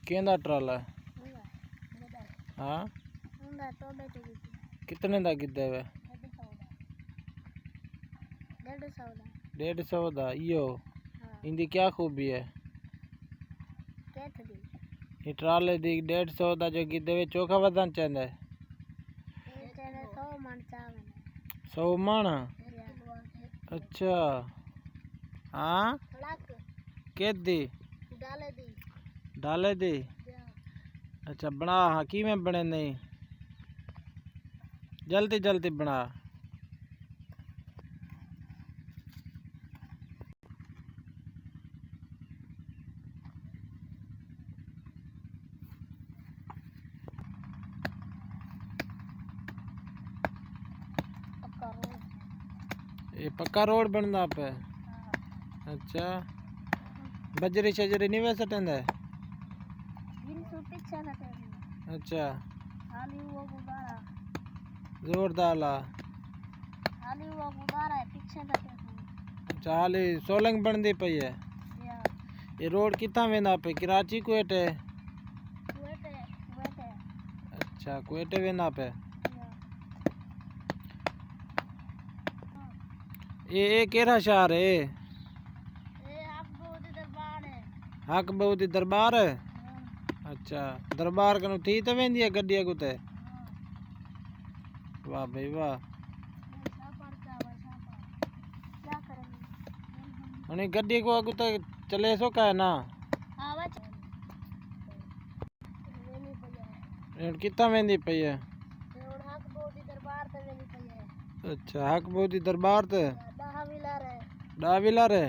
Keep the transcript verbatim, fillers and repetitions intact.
کیندا ٹرالا ہے؟ ہاں؟ کتنے دا گھدے وے؟ ڈیڑھ سو دا۔ ڈیڑھ سو دا؟ ایہو؟ ہاں۔ ایندی کیا خوبی ہے؟ کتھ دی؟ اے ٹرالے دی ڈیڑھ سو دا جو گھدے وے، چوکھا وزن چیندا ہے؟ اے چیندا سو مݨ چاول۔ سو مݨ؟ اچھا۔ ہاں؟ کتھ دی؟ ڈالے دی۔ ڈالے دی؟ اچھا، بݨا ہاں، کیویں بݨیندے؟ جلدی جلدی بݨا۔ پکا روڈ۔ اے پکا روڈ بݨدا پئے؟ ہاں۔ اچھا۔ بجری شجری نہیں وے سٹیندا؟ جن سو پچھے سٹے۔ اچھا۔ حالی وہ گزارا۔ زوردار لا۔ حالی وہ گزارا ہے، پچھے سٹے۔ اچھا، حالی سولنگ بݨدی پئی ہے۔ یا۔ اے روڈ کتھاں ویندا پئے؟ کراچی، کوئٹے؟ کوئٹے، کوئٹے۔ اچھا، کوئٹے ویندا پئے۔ یا۔ اے، اے کیڑھا شہر ہے؟ اے حق بہو دی دربار ہے۔ حق بہو دی دربار ہے؟ ہاں۔ اچھا، دربار کنوں تھی تے ویندی ہے گڈی اڳوں تے؟ ہاں۔ واہ بھائی واہ۔ ہݨ گڈی کوں اڳوں تے چلے سو کا ہے نا؟ ہاں، بس۔ ہݨ کتھاں ویندی پئی ہے؟ ہݨ حق بہو دی دربار تے ویندی پئی ہے۔ اچھا، حق بہو دی دربار تے؟ ݙاہ ویلر ہے۔ ݙاہ ویلر ہے؟